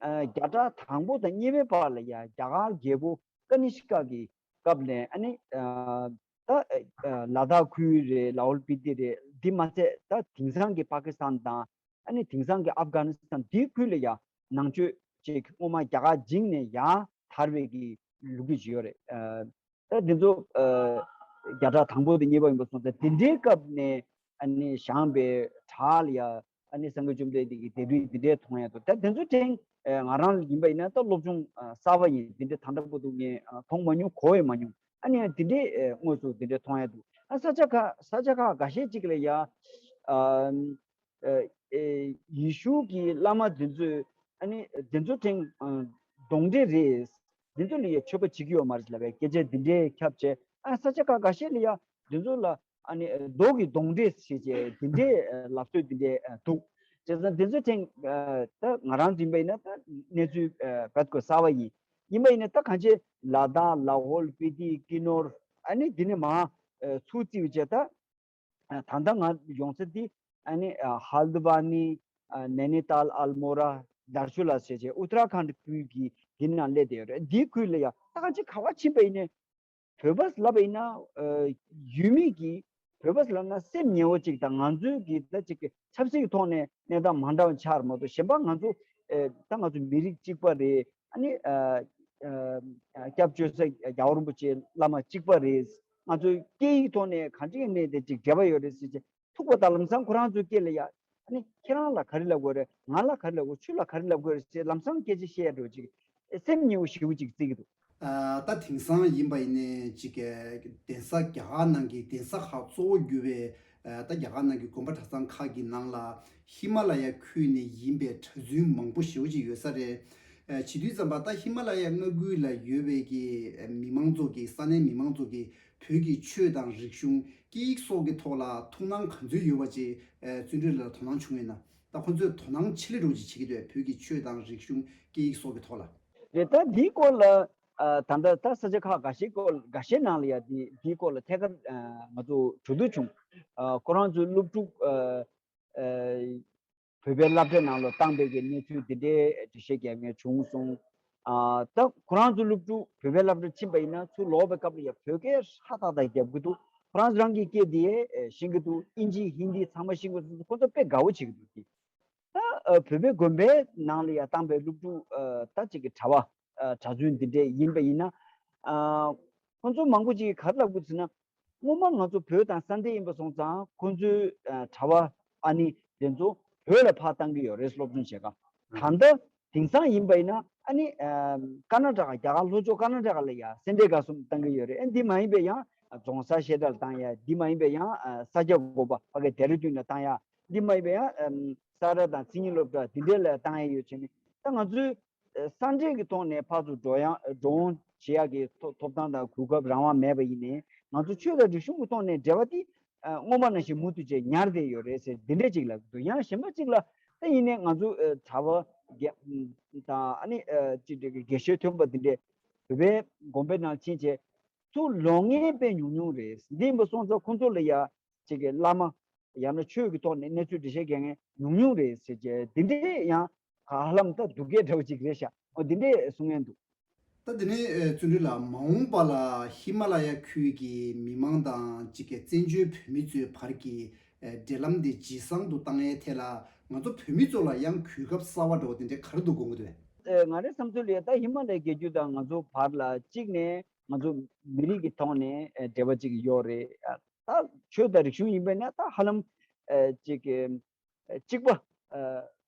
ཨ་བརྒྱ་ཕྲག་དང་པོ་དང་གཉིས་པའི་བར་ལ་ཡ་རྒྱ་གར་རྒྱལ་པོ་ཀ་ནི་ཤི་ཀ་གི་སྐབས་ནས་ཨ་ནི་ཨ་ད་ཨ་ལ་དྭགས་ཁུལ་རེད། ལ་ཧོལ་སྤི་ཏི་རེད། འདི་མ་ཚད་ད་དེང་སང་གི་པ་ཀི་སི་ཐན་དང་ཨ་ནི་དེང་སང་གི་ཨབ་གྷ་ནི་སི་ཐན་འདིའི་ཁུལ་ལ་ཡ་ནང་ཆོས་ཅིག་སྔོན་མ་རྒྱ་གར་འཇིགས་ནས་ཡར་དར་བའི་གི་ལོ་རྒྱུས་ཅིག་ཡོད་རེད། ཨ་ད་འདི་ཚོ་ཨ་བརྒྱ་ཕྲག་དང་པོ་དང་གཉིས་པ་ཡིན་པ་སོང་ཙང་དེ་འདྲའི་སྐབས་ནས་ཨ་ནི་བཞེངས་པའི་བྲག་ལ་ཡ་ཨ་ནི་སངས་རྒྱས་བཅོམ་ལྡན་འདས་ཀྱི་ལྡེབས་རིས་འདི་འདྲའི་མཐོང་ཡ་འདུག་ད་དེ་ཚོ་དྲན་ཨ་ང་རང་ཡིན་པ་ཡིན་ན་ད་སློབ་སྦྱོང་ཨ་གསར་པ་ཡིན། འདི་འདྲའི་ད་ལྟ་བར་དུ་ངས་ཨ་མཐོང་མ་མྱོང་། གོ་ཡང་མ་མྱོང་། ཨ་ནི་ཡང་འདི་འདྲའི་ཨ་དངོས་སུ་འདི་འདྲའི་མཐོང་ཡ་འདུག་ཨ་ས་ཆ་ཁ་ས་ཆ་ཁག་འགའ་ཤས་ཅིག་ལ་ཡ་ཨ་ཨ་ཨེ་ཡེ་ཤུ་གི་བླ་མ་འདི་ཚོས་ཨ་ནི་འདི་ཚོ་དྲན་ཨ་གདོན་འདྲེ་རེད། འདི་ཚོ་ལ་ཡ་མཆོད་པ་བྱེད་ཀྱི་ཡོད་མ་རེད་ལབ་པའི་སྐད་ཆ་འདི་འདྲའི་ཁྱབ་བྱས། ཨ་ས་ཆ་ཁག་འགའ་ཤས་ལ་ཡ་འདི་ཚོ་ལ་ཨ་ནི་མདོ་གི་གདོན་འདྲེ་ཞེས་བྱས་འདི་འདྲའི་ལབ་སྲོལ་འདི་འདྲའི་འདུག་བྱས་ཙང་འདི་ཚོ་ཐེངས་ད་ང་རང་འཛིན་པ་ཡིན་ན་ད་གནས་ཚུལ་བད་ཀོ་གསར་པ་ཡིན། ཡིན་པ་ཡིན་ན་ད་གང་ཅི་ལ་དྭགས་ལ་ཧོལ་སྤི་ཏི་ཀི་ནོར་ཨ་ནི་འདི་ནས་མར་ཚུར་བརྩིས་བྱས་ད་ད་ལྟ་ང་ཡོང་ས་འདི་ཨ་ནི་ཧལ་དི་བ་ནི་ནེ་ནི་ཏཱལ་ཨལ་མོ་ར་དར་ཆུ་ལ་ཞེས་བྱས་ཨུ་ཏ་ར་ཁཱན་ཁུལ་གྱི་འདི་ནང་སླེབས་བསྡད་ཡོད་རེད། འདིའི་ཁུལ་ལ་ཡ་ད་གང་ཅི་ག་བ་ཕྱིན་པ་ཡིན་ནའི། བོད་པ་ལབ་པ་ཡིན་ན་ཨ་ཡུལ་མི་གིས་བོད་པ་ལབ་ན་སེམས་ཉེ་བོ་ཅིག་དང་ང་ཚོའི་གི་ད་ཅིག་གི་ཆབ་སྲིད་ཀྱི་ཐོག་ནས་གནས་སྟངས་མ་འདྲ་བ་ཆགས་རེད་མ་གཏོགས། གཞན་པ་ང་ཚོ་ཨེ་ད་ང་ཚོ་མི་རིགས་གཅིག་པ་རེད། ཨ་ནི་ཨ་ཨ་སྐྱབས་བཅོལ་ས་རྒྱལ་བ་རིན་པོ་ཆེ་བླ་མ་གཅིག་པ་རེད། ང་ཚོའི་སྐད་ཡིག་ཐོག་ནས་གང་ཅིའི་གནས་དེ་ཅིག་འབྲེལ་བ་ཡོད་རེད་ཟེར་བྱས་ཐུག་པ་དང་ལམ་སང་ཁོ་རང་ཚོའི་སྐད་ལ་ཡ། ཨ་ནི་ཁྱེད་རང་ལ་ག་རེ་ལབ་དགོས་རེད། ང་ལ་ག་རེ་ལབ་དགོས། ཁྱོད་ལ་ག་རེ་ལབ་དགོས་རེད་ཅེས་ལམ་སང་སྐད་ཆ་བཤད་འགྲོ་ཅིག་སེམས་ཉེ་བོ་ཞེ་པོ་ཅིག་བརྩི་གི་འདུག་ཨ་ད་དེང་སང་ཡིན་པ་ཡིན་ནའི་ཅིག་གདན་ས་རྒྱ་གར་ནང་གི་གདན་ས་ཁག་གཙོ་བོ་གྱུར་པའི་ ད་རྒྱ་གར་ནང་གི་དགོན་པ་གྲྭ་ཚང་ཁག་གི་ནང་ལ་ཧི་མ་ལ་ཡ་ཁུལ་ནས་ཡིན་པའི་གྲྭ་བཙུན་མང་པོ་ཞེ་པོ་ཅིག་ཡོད་ས་རེད། བྱེད་དུས་ཙམ་པ་ད་ཧི་མ་ལ་ཡ་མངའ་ཁུལ་ལ་ཡོད་པའི་གི་མི་མང་ཚོ་གི་ས་གནས་མི་མང་ཚོ་གི་བོད་ཀྱི་ཆོས་དང་རིག་གཞུང་སྐད་ཡིག་སོགས་ཀྱི་ཐོག་ལ་ཐུགས་སྣང་ག་ཚོད་ཡོད་པ་ཅིག་བརྩོན་འགྲུས་ལ་དོ་སྣང་བྱུང་ཡོད་ན། ད་ཁོ་ཚོས་དོ་སྣང་ཆེ་ལེ་རུ་ཅིག་བྱེད་ཀྱི་འདུག་བོད་ཀྱི་ཆོས་དང་རིག་གཞུང་སྐད་ཡིག་སོགས་ཀྱི་ཐོག་ལ། རེད། ད་འདིའི་སྐོར་ལ་ཨ་ད་ལྟ་ད་ས་ཆ་ཁག་འགའ་ཤས་སྐོར་འགའ་ཤས་ནང་ལ་ཡ་འདི་འདིའི་སྐོར་ལ་ཐད་ཀར་ཨ་ང་ཚོ་གྲོས་བསྡུར་བྱུང་། ཨ་ཁོ་རང་ཚོའི་སློབ་ཕྲུག་ཨ་ཨ་བོད་པའི་སློབ་གྲྭའི་ནང་ལ་བཏང་པའི་གི་གནས་ཚུལ་འདི་འདྲའི་འགྲེལ་བཤད་རྒྱབ་མཁན་བྱུང་སོང་། ཨ་ད་ཁོ་རང་ཚོའི་སློབ་ཕྲུག་བོད་པའི་སློབ་གྲྭར་ཕྱིན་པ་ཡིན་ན་ཚུར་ལོག་པའི་སྐབས་ལ་ཡ་བོད་སྐད་ཧྲ་ཏག་ཏག་རྒྱབ་གི་འདུག་ཁོ་རང་ཚོ་རང་གི་སྐད་དེ་ཤེས་གི་འདུག་ཨིན་ཇི་ཧིན་དི་ཚང་མ་ཤེས་གི་འདུག་ཁོ་ཚོ་དཔེ་དགའ་བོ་བྱེད་གི་འདུག་དེ། ད་ཨ་བོད་པའི་དགོན་པའི་ནང་ལ་ཡ་བཏང་པའི་སློབ་ཕྲུག་ཨ་ད་ཅིག་གི་གྲྭ་པ་ཨ་གྲྭ་བཙུན་འདི་འདྲས་ཡིན་པ་ཡིན་ན། ཨ་ཁོང་ཚོ་མང་པོ་ཅིག་གིས་ག་རེ་ལབ་དགོས་ཟེར་ན། སྔོན་མ་ང་ཚོ་བོད་དང་ས་འབྲེལ་ཡིན་པ་སོང་ཙང་ཁོང་ཚོའི་ཨ་གྲྭ་པ་ཨ་ནི་དེ་ཚོ་བོད་ལ་ཕར་བཏང་གི་ཡོད་རེད། སློབ་སྦྱོང་བྱེད་ག་ད་ལྟ་དེང་སང་ཡིན་པ་ཡིན་ན་ཨ་ནི་ཨ་ཀར་ན་ཊ་ཀ་རྒྱ་གར་ལྷོ་ཕྱོགས་ཀར་ན་ཊ་ཀ་ལ་ཡ་སེ་འབྲས་དགའ་གསུམ་བཏང་གི་ཡོད་རེད། ཨ་འདི་མ་ཡིན་པའི་ཡང་རྫོང་སར་བཤད་གྲྭ་ལ་བཏང་ཡ། འདི་མ་ཡིན་པའི་ཡང་ཨ་ས་སྐྱ་དགོན་པ་ཕ་གི་ལྡེ་ར་ལྡུན་ལ་བཏང་ཡ། འདི་མ་ཡིན་པའི་ཡང་ཨམ་ས་ར་དང་མཚན་ཉིད་སློབ་གྲྭ་འདི་འདྲས་ལ་བཏང་ཡ་ཡོད་བྱས་ནས། ད་ང་ཚོའི་ཨ་ས་འབྲེལ་གྱི་ཐོག་ནས་ཕར་ཚུར་འགྲོ་ཡང་འགྲོ་འོང་བྱེད་ཡག་གི་ཐོབ་ཐོབ་ཐང་དང་གོ་སྐབས་རང་དབང་མེད་པ་ཡིན་ནའི་ང་ཚོ་ཆོས་དང་རིག་གཞུང་གི་ཐོག་ནས་འབྲེལ་བ་དེ་ཨ་སྔོན་མ་ནང་བཞིན་མུ་མཐུད་བྱས་ཉར་བསྡད་ཡོད་རེད་ཟེར་འདི་འདྲས་ཅིག་ལབ་འདུག་ཡང་གཞན་པ་ཅིག་ལ་ད་ཡིན་ནའི་ང་ཚོ་ཨ་གྲྭ་པ་དང་ཨ་ནི་ཨ་ཅིག་དགེ་བཤེས་ཐོན་པ་འདི་འདྲས་བོད་པའི་དགོན་པའི་ནང་ཕྱིན་བྱས་ཚུར་ལོག་མཁན་དཔེ་ཉུང་ཉུང་རེད། འདི་ཡིན་པ་སོང་ཙང་ཁོང་ཚོ་ལ་ཡ་ཅིག་གི་བླ་མ་ཡང་ན་ཆོས་ཀྱི་ཐོག་ནས་གནས་ཚུལ་འགྲེལ་བཤད་རྒྱག་མཁན་ཉུང་ཉུང་རེད་ཟེར་བྱས་འདི་འདྲའི་ཡང་ཧ་ལམ་ད་སྡུག་སྐད་འདྲ་བོ་ཅིག་རེད་ཤག་འོ་འདི་འདྲས་གསུང་མཁན་འདུག་ད་དེ་ནས་ཨ་བརྩོན་འགྲུས་ལགས། མ་འོངས་པ་ལ་ཧི་མ་ལ་ཡ་ཁུལ་གྱི་མི་མང་དང་གཅིག་གི་བཙན་བྱོལ་བོད་མི་ཚོའི་བར་གྱི་ཨ་འབྲེལ་ལམ་དེ་ཇེ་བཟང་དུ་བཏང་ཡའི་ཐད་ལ་ང་ཚོ་བོད་མི་ཚོ་ལ་ཡང་གོ་སྐབས་གསར་བ་འདྲ་བོ་དེ་འདྲའི་ག་རེ་འདུག་དགོངས་ཀྱི་འདུག་ཨེ། ང་རའི་བསམ་ཚུལ་ལ་ད་ཧི་མ་ལ་ཡའི་རྒྱལ་རྒྱུད་དང་ང་ཚོ་བར་ལ་གཅིག་ནས་ང་ཚོ་མི་རིགས་ཀྱི་ཐོག་ནས་ཨེ་འབྲེལ་བ་གཅིག་ཡོད་རེད། ད་ཆོས་དང་རིག་གཞུང་ཡིན་པས་ན་ད་ཧ་ལམ་ཨེ་གཅིག་གི་ཨེ་གཅིག་པ་ཨེ་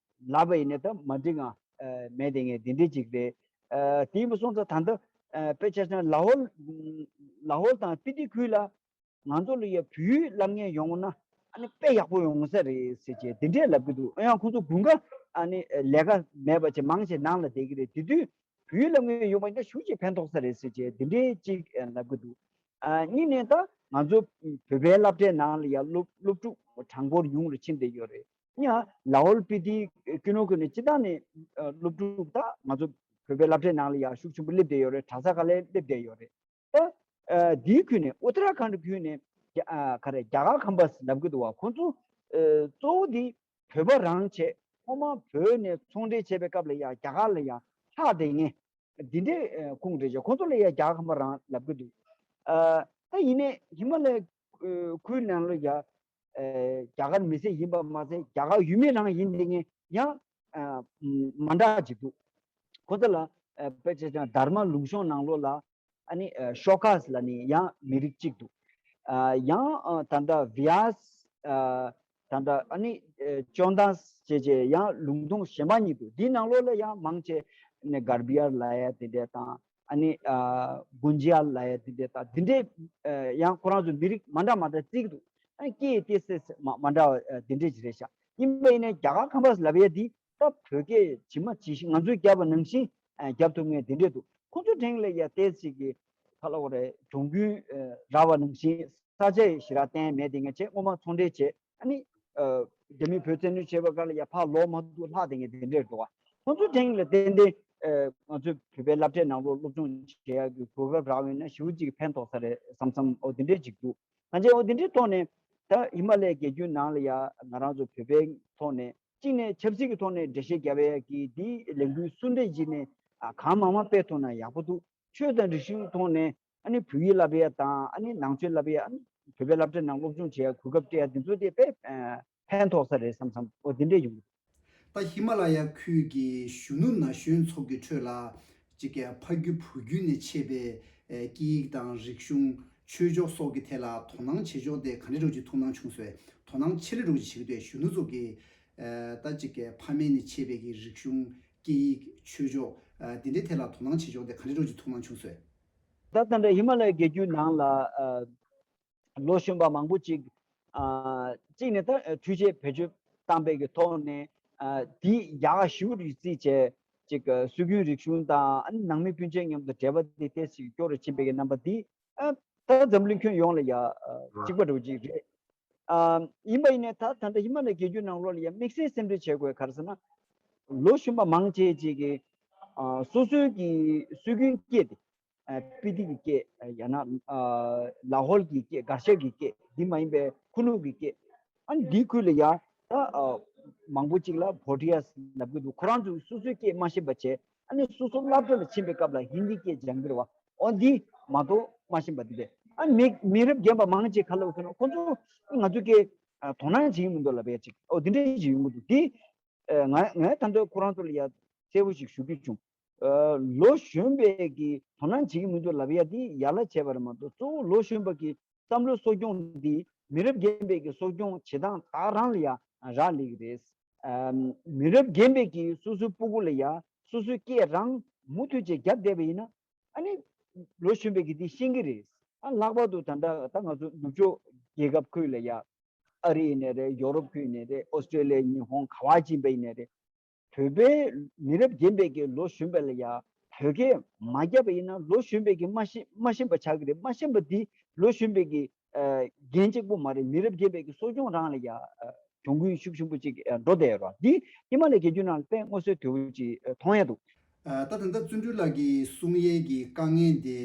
ལབ་པ་ཡིན་ན་ད་མ་འགྲིག་ང་ཨེ་མེད་དེ་ངས་འདི་འདྲས་ཅིག་རེད། ཨེ་དེ་ཡིན་པ་སོང་ཙང་ད་ལྟ་ཨེ་དཔེ་ཆ་བཞག་ན་ལ་ཧོར་ལ་ཧོར་དང་སྤི་ཏི་ཁུལ་ལ་ང་ཚོ་ལ་ཡ་བོད་ཡིག་བསླབ་མཁན་ཡོང་ན་ཨ་ནི་དཔེ་ཡག་པོ་ཡོང་ས་རེད་ཟེར་བྱས་འདི་འདྲས་ལབ་ཀྱི་འདུག་ཡང་ཁོང་ཚོ་དགུན་ཁ་ཨ་ནི་ལས་ཀ་མེད་པ་བྱས་མང་ཆེ་ནང་ལ་བསྡད་ཀྱི་རེད། དེ་དུས་བོད་ཡིག་བསླབ་མཁན་ཡོང་པ་ཡིན་ན་ཞེ་པོ་ཅིག་ཕན་ཐོགས་ས་རེད་ཟེར་བྱས་འདི་འདྲས་ཅིག་ལབ་ཀྱི་འདུག་ཨ་གཉིས་ནས་ད་ང་ཚོ་བོད་པའི་སློབ་གྲྭའི་ནང་ལ་ཡ་སློབ་སློབ་ཕྲུག་གྲངས་འབོར་ཉུང་རུ་ཕྱིན་བསྡད་ཡོད་རེད། ཡང་ལ་ཧོར་སྤི་ཏི་ཀུན་ནོ་ཀུན་ནས་སྤྱི་བཏང་ནས་ཨ་སློབ་ཕྲུག་ད་ང་ཚོ་བོད་པའི་སློབ་གྲྭའི་ནང་ལ་ཡ་ཤུགས་ཆེན་པོ་སླེབས་བསྡད་ཡོད་རེད། གྲྭ་ས་ཁག་ལ་སླེབས་བསྡད་ཡོད་རེད། ད་ཨ་དེའི་ཁུལ་ནས་ཨུ་ཏ་ར་ཁཱན་ཁུལ་ནས་རྒྱ་ཨ་ག་རེ་རྒྱ་གར་ཁམས་པ་ལབ་ཀྱི་འདུག་བ། ཁོང་ཚོ་ཨ་གཙོ་བོ་དེ་བོད་པ་རང་བྱས་སྔོན་མ་བོད་ནས་ཚོང་འབྲེལ་བྱས་པའི་སྐབས་ལ་ཡ་རྒྱ་གར་ལ་ཡ་ལྷག་བསྡད་མཁན་འདི་འདྲའི་ཨ་ཁུངས་རེད་ཅེས་ཁོང་ཚོ་ལ་ཡ་རྒྱ་གར་ཁམས་པ་རང་ལབ་ཀྱི་འདུག་ཨ་ད་ཡིན་ནའི་ཧི་མ་ལ་ཡའི་ཨ་ཁུལ་ནང་ལ་ཡ་ཨ་རྒྱ་གར་མི་སེར་ཡིན་པ་མ་ཟད་རྒྱ་གར་ཡུལ་མི་རང་ཡིན་བསྡད་མཁན་ཡང་ཨ་མ་འདྲ་ཅིག་འདུག་ཁོ་ཚོ་ལ་ཨ་དཔེ་ཆ་བཞག་ན་དྷརྨ་ལུང་གཤོང་ནང་ལོགས་ལ་ཨ་ནི་ཨ་ཤོ་ཀཱས་ལབ་ནས་ཡང་མི་རིགས་གཅིག་འདུག་ཨ་ཡང་ཨ་ད་ལྟ་བྷྱཱས་ཨ་ད་ལྟ་ཨ་ནི་ཨ་ཅོན་དཱས་བྱས་བྱས་ཡང་ལུང་ཐུང་གཞན་པ་གཉིས་འདུག་འདིའི་ནང་ལོགས་ལ་ཡང་མང་ཆེ་ནས་གར་བྷི་ཡར་ལབ་ཡ་དེ་འདྲས་དང་། ཨ་ནི་ཨ་གུན་ཇི་ཡ་ལབ་ཡ་དེ་འདྲས་དང་དེ་འདྲས་ཨ་ཡང་ཁོ་རང་ཚོ་མི་རིགས་མ་འདྲ་མ་འདྲ་བརྩི་གི་འདུག་ཨ་ནི་སྐད་ཏོག་ཙམ་མ་མ་འདྲ་བ་ཨ་དེ་འདྲས་ཅིག་རེད་ཤག་ཡིན་པ་ཡིན་ནའི་རྒྱ་གར་ཁམས་པ་ལབ་ཡ་འདི་ད་བོད་སྐད་ཇི་མ་ཇི་བཞིན་ང་ཚོས་བརྒྱབ་པ་ནང་བཞིན་ཨ་བརྒྱབ་ཐུབ་མཁན་དེ་འདྲས་འདུག་ཁོང་ཚོ་དྲན་ལ་ཡ་ཏོག་ཙམ་གྱི་ག་ལབ་དགོས་རེད། གྱོང་གུན་ཨ་རག་པ་ནང་བཞིན་ས་ཆ་ཞེ་དྲག་བརྟེན་མེད་དེ་ངས་བྱས་སྔོན་མ་ཚོང་འབྲེལ་བྱས། ཨ་ནི་ཨ་རྒྱ་མི་བོད་བཙན་གནོན་བྱས་པ་སྒང་ལ་ཡ་ཕར་ལོག་མ་ཐུབ་ལྷག་བསྡད་མཁན་དེ་འདྲས་འདུག་ག་ཁོང་ཚོ་དྲན་ལ་ཏན་ཏན་ཨ་ང་ཚོའི་བོད་པའི་སློབ་གྲྭའི་ནང་ལོགས་སློབ་སྦྱོང་བྱེད་ཡག་གི་གོ་སྐབས་རག་ཡོད་ན་ཞེ་པོ་ཅིག་ཕན་ཐོགས་ས་རེད་བསམ་བསམ་འོ་དེ་འདྲས་ཅིག་འདུག་ང་ཚོས་འོ་དེ་འདྲའི་ཐོག་ནས་ད་ཧི་མ་ལ་ཡའི་རྒྱལ་རྒྱུད་ནང་ལ་ཡ་ང་རང་ཚོ་བོད་པའི་ཐོག་ནས་གཅིག་ནས་ཆབ་སྲིད་ཀྱི་ཐོག་ནས་འགྲེལ་བཤད་རྒྱབ་ཡ་གི་འདི་ལས་འགུལ་སུ་འདྲ་ཞིག་ནས་ཨ་གང་མང་མང་སྤེལ་ཐུབ་ན་ཡག་པོ་འདུག་ཆོས་དང་རིག་གཞུང་ཐོག་ནས་ཨ་ནི་བོད་ཡིག་བསླབ་ཡ་དང་ཨ་ནི་ནང་ཆོས་བསླབ་ཡ་ཨ་ནི་བོད་པའི་སློབ་གྲྭའི་ནང་སློབ་སྦྱོང་བྱེད་ཡ་གོ་སྐབས་སྤྲད་ཡ་འདི་ཚོ་དེ་དཔེ་ཕན་ཐོགས་ས་རེད་བསམ་བསམ་འོ་འདི་འདྲས་ཡོང་གི་འདུག་ད་ཧི་མ་ལ་ཡ་ཁུལ་གྱི་གཞོན་ནུ་ན་གཞོན་ཚོ་གི་ཁྲོད་ལ་གཅིག་གི་ཕ་རྒྱུད་བུ་རྒྱུད་ནས་མཆེད་པའི་སྐད་ཡིག་དང་རིག་གཞུང་ཆོས་ཕྱོགས་སོགས་ཀྱི་ཐད་ལ་དོ་སྣང་བྱེད་ཕྱོགས་དེ་ག་འདྲས་འདྲ་བོ་ཅིག་ཐུགས་སྣང་བྱུང་སོང་། དོ་སྣང་ཆེ་ལེ་འདྲ་བོ་ཅིག་བྱེད་ཀྱི་འདུག་གཞོན་ནུ་ཚོ་གི་ད་གཅིག་གི་ཕ་མེས་ནས་མཆེད་པའི་གི་རིག་གཞུང་སྐད་ཡིག་ཆོས་ཕྱོགས་འདི་འདྲའི་ཐད་ལ་དོ་སྣང་བྱེད་ཕྱོགས་དེ་ག་འདྲས་འདྲ་བོ་ཅིག་ཐུགས་སྣང་བྱུང་སོང་། ད་ད་ལྟ་ཧི་མ་ལ་ཡའི་རྒྱལ་རྒྱུད་ནང་ལ་ལོ་གཞོན་པ་མང་པོ་ཅིག་ ཨ་གཅིག་ནས་ད་འཕྲུལ་ཆས་བེད་སྤྱོད་བཏང་པའི་གི་ཐོག་ནས་ཨ་དེ་ཡག་ཞུ་རུ་རྩིས་བྱས་ཅིག་སྲོལ་རྒྱུན་རིག་གཞུང་དང་ཨ་ནི་ནང་མི་སྤུན་མཆེད་མཉམ་དུ་འབྲེལ་བ་དེ་ཏོག་ཙམ་སྐྱོ་རུ་ཕྱིན་པའི་གི་རྣམ་པ་འདི་ཨ་ད་འཛམ་གླིང་ཁྱོན་ཡོངས་ལ་ཡ་ཨ་གཅིག་པ་འདྲ་བོ་ཅིག་རེད། ཨ་ཡིན་པ་ཡིན་ནའི་ད་ད་ལྟ་ཧི་མ་ལ་ཡའི་རྒྱལ་རྒྱུད་ནང་ལོགས་ལ་ཡ་དམིགས་བསལ་སེམས་ཁྲལ་བྱེད་དགོས་ག་རེ་ཟེར་ན། ལོ་གཞོན་པ་མང་ཆེ་ཅིག་གིས་ཨ་སོ་སོའི་གི་སྲོལ་རྒྱུན་སྐད་དེ་ཨ་སྤི་ཏི་གི་སྐད་ཡང་ན་ཨ་ལ་ཧོལ་གྱི་སྐད། གར་ཞ་གི་སྐད། འདི་མ་ཡིན་པའི་ཁུ་ནུ་གི་སྐད། ཨ་ནི་འདིའི་ཁུལ་ལ་ཡ་ད་ཨ་མང་པོ་ཅིག་ལ་བྷོ་ཊི་ཡ་ལབ་གི་འདུག་ཁོ་རང་ཚོ་སོ་སོའི་སྐད་མ་ཤེས་པ་བྱས། ཨ་ནི་སོ་སོ་སློབ་གྲྭ་ལ་ཕྱིན་པའི་སྐབས་ལ་ཧིན་དི་སྐད་སྦྱང་གི་རེད་བ། ཨོ་འདི་མ་གཏོགས་མ་ཤེས་པ་འདི་རེད། ཨ་མི་མི་རབས་རྒན་པ་མང་ཆེ་ག་ལབ་ཟེར་ན། ཁོ་ཚོ་ང་ཚོའི་སྐད་ཨ་དོ་སྣང་བྱེད་ཀྱི་མི་འདུག་ལབ་ཡ་ཅིག་ཨོ་འདི་འདྲ་ཞིག་ཡོང་གི་འདུག་འདི་ཨ་ང་ང་ད་ལྟ་ཁོ་རང་ཚོ་ལ་ཡ་གསལ་པོ་ཞིག་ཞུ་རྒྱུ་བྱུང་། ཨ་ལོ་གཞོན་པའི་གི་དོ་སྣང་བྱེད་ཀྱི་མི་འདུག་ལབ་ཡ་འདི་ཡ་ལ་བྱས་པ་རེད་མ་གཏོགས། གཙོ་བོ་ལོ་གཞོན་པ་གི་བསམ་བློའི་གསོ་སྐྱོང་འདི་མི་རབས་རྒན་པའི་གི་གསོ་སྐྱོང་བྱེད་སྟངས་དག་རང་ལ་ཡ་རག་ལས་ཀྱི་རེད། ཨམ་མི་རབས་རྒན་པའི་གི་སོ་སོའི་སྤུ་གུ་ལ་ཡ་སོ་སོའི་སྐད་རང་མུ་མཐུད་བྱས་རྒྱབ་བསྡད་པ་ཡིན་ན། ཨ་ནི་ལོ་གཞོན་པའི་གི་འདི་ཤེས་ཀྱི་རེད། ཨ་ལྷག་པར་དུ་ད་ལྟ་ད་ང་ཚོ་ནུབ་ཕྱོགས་རྒྱལ་ཁབ་ཁུལ་ལ་ཡ་ཨ་རི་ཡིན་ནའི་རེད། ཡོ་རོབ་ཁུལ་ཡིན་ནའི་རེད། ཨོ་སི་ཀྲེ་ལི་ཡ། ཉི་ཧོང་། ག་བ་ཅིན་པ་ཡིན་ནའི་རེད། བོད་པའི་མི་རབས་རྒན་པའི་གི་ལོ་གཞོན་པ་ལ་ཡ་བོད་སྐད་མ་བརྒྱབ་པ་ཡིན་ན་ལོ་གཞོན་པའི་གི་མ་ཤེས་མ་ཤེས་པ་ཆགས་ཀྱི་རེད། མ་ཤེས་པ་འདི་ལོ་གཞོན་པའི་གི་ཨ་འགན་གཅིག་པོ་མ་རེད། མི་རབས་རྒན་པའི་གི་གསོ་སྐྱོང་རང་ལ་ཡ་ཨ་གྱོང་གུན་ཤུགས་ཆེན་པོ་ཅིག་ཨ་འགྲོ་བསྡད་ཡོད་རེད། འདི་ཧི་མ་ལ་ཡའི་རྒྱལ་རྒྱུད་ནང་ལ་དཔེ་མངོན་གསལ་དོད་པོ་ཅིག་ཨ་མཐོང་ཡ་འདུག་ཨ་ད་ད་ལྟ་བརྩོན་འགྲུས་ལགས་ཀྱིས་གསུང་ཡས་ཀྱི་དཀའ་ངལ་དེ་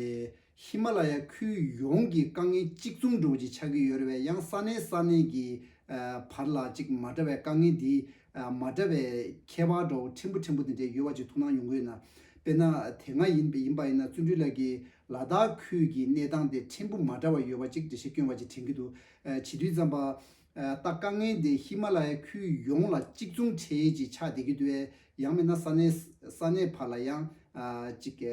ཧི་མ་ལ་ཡ་ཁུལ་ཡོངས་ཀྱི་དཀའ་ངལ་གཅིག་མཚུངས་འདྲ་བོ་ཅིག་ཆགས་ཀྱི་ཡོད་རེད་པས། ཡང་ས་གནས་ས་གནས་ཀྱི་ཨ་བར་ལ་ཅིག་མ་འདྲ་བའི་དཀའ་ངལ་འདི་ཨ་མ་འདྲ་བའི་ཁྱད་པར་འདྲ་བོ་ཕྲན་བུ་ཕྲན་བུ་དེ་འདྲས་ཡོད་པ་ཅིག་ཐུགས་སྣང་ཡོང་གི་ཡོད་ན། དཔེར་ན་དེ་སྔ་ཡིན་པ་ཡིན་པ་ཡིན་ན་བརྩོན་འགྲུས་ལགས་ཀྱིས་ལ་དྭགས་ཁུལ་གྱི་གནས་སྟངས་དེ་ཕྲན་བུ་མ་འདྲ་བ་ཡོད་པ་ཅིག་འགྲེལ་བཤད་སྐྱོན་པ་ཅིག་དྲན་གྱི་འདུག་ཨ་བྱེད་དུས་ཙམ་པ། ཨ་ད་དཀའ་ངལ་དེ་ཧི་མ་ལ་ཡའི་ཁུལ་ཡོངས་ལ་གཅིག་མཚུངས་འཕྲད་ཡས་ཅིག་ཆགས་བསྡད་ཀྱི་འདུག་གས། ཡང་མིན་ན་ས་གནས་ས་གནས་བར་ལ་ཡང་ཨ་ཅིག་གི་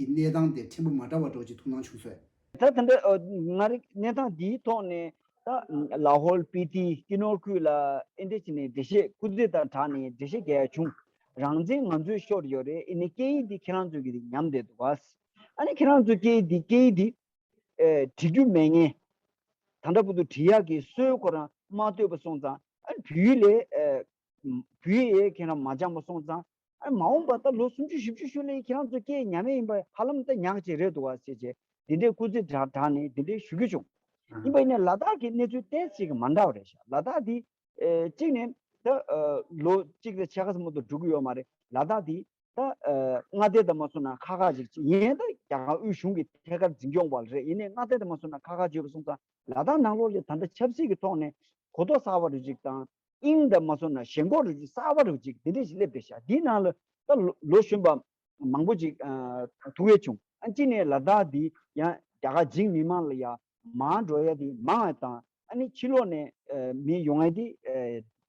གནས་སྟངས་དེ་ཕྲན་བུ་མ་འདྲ་བ་འདྲ་བོ་ཅིག་ཐུགས་སྣང་བྱུང་སོང་། ད་ད་ལྟ་ཨ་ང་རང་གནས་སྟངས་འདིའི་ཐོག་ནས་ད་ལ་ཧོལ། སྤི་ཏི། ཀི་ནོར་ཁུལ་ལ་ཨེ་འདྲ་བྱས་ནས་འགྲེལ་བཤད་སྐུ་ཚེ་དང་སྦྲགས་ནས་འགྲེལ་བཤད་རྒྱག་ཡ་བྱུང་། རང་བཙན་ང་ཚོའི་ཤོར་ཡོད་རེད། ཡིན་ནའི་སྐད་ཡིག་འདི་ཁྱེད་རང་ཚོ་གི་ཉམས་བསྡད་འདུག་ག་ཨ་ནི་ཁྱེད་རང་ཚོ་སྐད་ཡིག་འདི་སྐད་ཡིག་འདི་ཨེ་བྲི་རྒྱུ་མེད་མཁན། ད་ལྟ་བར་དུ་བྲི་ཡག་གི་སྲོལ་ཁོ་རང་མ་བཏོད་པ་སོང་ཙང་། ཨ་ནི་བོད་ཡིག་ལས་ཨེ་བོད་ཡིག་ཁྱེད་རང་མ་སྦྱངས་པ་སོང་ཙང་། ཨ་ནི་མ་འོངས་པ་ད་ལོ་སུམ་ཅུ་བཞི་བཅུ་ཤུལ་ལ་ཁྱེད་རང་ཚོ་སྐད་ཉམས་ཡིན་པ་ཧ་ལམ་ད་ཉག་གཅིག་རེད་འདུག་ག་ཟེར་བྱས་འདི་འདྲའི་སྐུ་ཚེ་དྲག་དྲག་ནས་འདི་འདྲའི་ཞུ་རྒྱུ་བྱུང་། ཡིན་པ་ཡིན་ནའི་ལ་དྭགས་ཀྱི་གནས་ཚུལ་ཏོག་ཙམ་ཅིག་མ་འདྲ་བ་རེད་ཤག་ལ་དྭགས་འདི་ཨེ་གཅིག་ནས་ད་ཨ་ལོ་གཅིག་དང་ཕྱེད་ཀ་ཙམ་མ་གཏོགས་འགྲོ་གི་ཡོད་མ་རེད། ལ་དྭགས་འདི་ད་ཨ་མངའ་སྡེ་དང་མ་སོང་ན་ཁག་ཁག་ཅིག་ཡིན། ད་རྒྱ་གར་དབུས་གཞུང་གི་ཐད་ཀར་འཛིན་སྐྱོང་བ་རེད། ཡིན་ནའི་མངའ་སྡེ་དང་མ་སོང་ན་ཁག་ཁག་ཅིག་ཡོད་པ་སོང་ཙང་། ལ་དྭགས་ནང་ལོགས་ལ་ད་ལྟ་ཆབ་སྲིད་ཀྱི་ཐོག་ནས་གོ་རྟོགས་གསར་པ་རུ་ཅིག་དང་། དབྱིངས་དང་མ་སོང་ན་ཞེན་ཁོག་རུ་ཅིག་གསར་པ་རུ་ཅིག་འདི་འདྲས་ཞིག་སླེབས་བསྡད་ཤག་འདིའི་ནང་ལ་ད་ལོ་ལོ་གཞོན་པ་མང་པོ་ཅིག་ཨ་ཐུག་ཡས་བྱུང་། ཨ་གཅིག་ནས་ལ་དྭགས་འདི་ཡང་རྒྱ་གར་འཇིགས་མི་མང་ལ་ཡ་མར་འགྲོ་ཡ་དེ་མང་བ་དང་། ཨ་ནི་ཕྱི་ལོགས་ནས་ཨ་མི་ཡོང་ཡ་དེ་ཨ་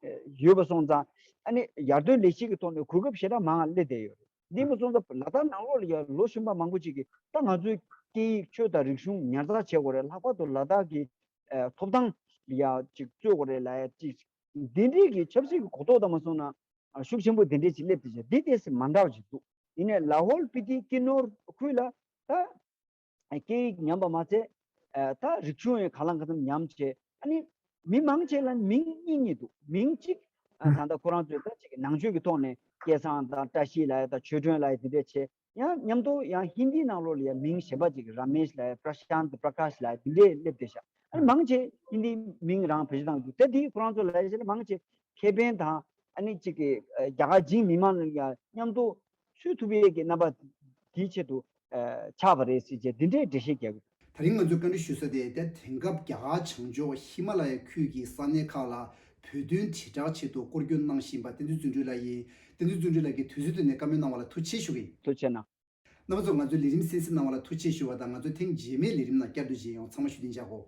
ཨ་ཡོད་པ་སོང་ཙང་། ཨ་ནི་ཡར་ཐོན་ལས་གཞི་གི་ཐོག་ནས་གོ་སྐབས་ཞེ་དྲག་མང་བ་སླེབས་བསྡད་ཡོད་རེད། འདི་མ་སོང་ཙང་ལ་དྭགས་ནང་ལོགས་ལ་ཡ་ལོ་གཞོན་པ་མང་པོ་ཅིག་གིས་ད་ང་ཚོའི་སྐད་ཡིག་ཆོས་དང་རིག་གཞུང་ཉར་ཚགས་བྱེད་དགོས་རེད། ལྷག་པར་དུ་ལ་དྭགས་ཀྱི་ཨ་ཐོབ་ཐང་ལ་ཡ་ཅིག་རྩོད་དགོས་རེད་ལབ་ཡ་ཅིག་འདི་འདྲའི་གི་ཆབ་སྲིད་ཀྱི་གོ་རྟོགས་དང་མ་སོང་ན་ཨ་ཤུགས་ཆེན་པོ་དེ་འདྲས་ཅིག་སླེབས་བསྡད་ཤག་འདི་ཏོག་ཙམ་མ་འདྲ་བ་ཅིག་འདུག་ཡིན་ནའི་ལ་ཧོལ། སྤི་ཏི། ཀི་ནོར་ཁུལ་ལ་ད་སྐད་ཡིག་ཉམས་པ་མ་ཚད་ཨ་ད་རིག་གཞུང་ཡང་གང་ལ་གང་འཚམ་ཉམས་བྱས། ཨ་ནི་མི་མང་ཆེ་ལ་མིང་གཉིས་གཉིས་འདུག་མིང་གཅིག་ཨ་ད་ལྟ་ཁོ་རང་ཚོས་ད་ཅིག་ནང་ཆོས་ཀྱི་ཐོག་ནས་སྐལ་བཟང་དང་བཀྲ་ཤིས་ལབ་ཡ་དང་ཆོས་སྒྲོན་ལབ་ཡ་དེ་འདྲས་བྱས། ཡང་མཉམ་དུ་ཡང་ཧིན་དིའི་ནང་ལོགས་ལ་ཡང་མིང་གཞན་པ་ཅིག་ར་མེཤ་ལབ་ཡ། པྲ་ཤཱནྟ། པྲ་ཀཱཤ་ལབ་ཡ་དེ་འདྲས་སླེབས་བསྡད་ཤག་ཨ་ནི་མང་ཆེ་ཧིན་དིའི་མིང་རང་བེད་སྤྱོད་བཏང་འདུག་ད་དེ་ཁོ་རང་ཚོ་ལ་ཡ་ཞིག་ལ་མང་ཆེ་ཁེ་ཕན་དང་ཨ་ནི་ཅིག་གི་ཨ་རྒྱ་གར་འཇིགས་མི་མང་ལ་ཡང་མཉམ་དུ་ཚུད་ཐུབ་ཡས་ཀྱི་རྣམ་པ་དེའི་ཆེད་དུ་ཨ་ཆགས་པ་རེད་ཟེར་བྱས་དེ་འདྲའི་འགྲེལ་བཤད་རྒྱག་གི་འདུག་ད་རིང་ང་ཚོས་བཀའ་འདྲི་ཞུ་ས་དེ་ད་དེང་སྐབས་རྒྱ་གར་བྱང་ཕྱོགས་ཧི་མ་ལ་ཡའི་ཁུལ་གྱི་ས་གནས་ཁག་ལ་བོད་དོན་དྲིལ་བསྒྲགས་ཆེད་དུ་སྐོར་སྐྱོད་གནང་བཞིན་པ་བསྟན་འཛིན་བརྩོན་འགྲུས་ལགས་ཡིན། བསྟན་འཛིན་བརྩོན་འགྲུས་ལགས་ཀྱིས་དུས་ཚོད་བཏོན་ནས་བཀའ་མོལ་གནང་བ་ལ་ཐུགས་རྗེ་ཆེ་ཞུ་གི་ཡིན། ཐུགས་རྗེ་གནང་། རྣམ་པ་ཚོ་ང་ཚོའི་ལས་རིམ་གསན་གཟིགས་གནང་བ་ལ་ཐུགས་རྗེ་ཆེ་ཞུ་བ་དང་། ང་ཚོའི་ཐེངས་རྗེས་མའི་ལས་རིམ་ནང་བསྐྱར་དུ་མཇལ་ཡོང་། ཚང་མ་བཞུགས་གདན་འཇགས་སྒོ།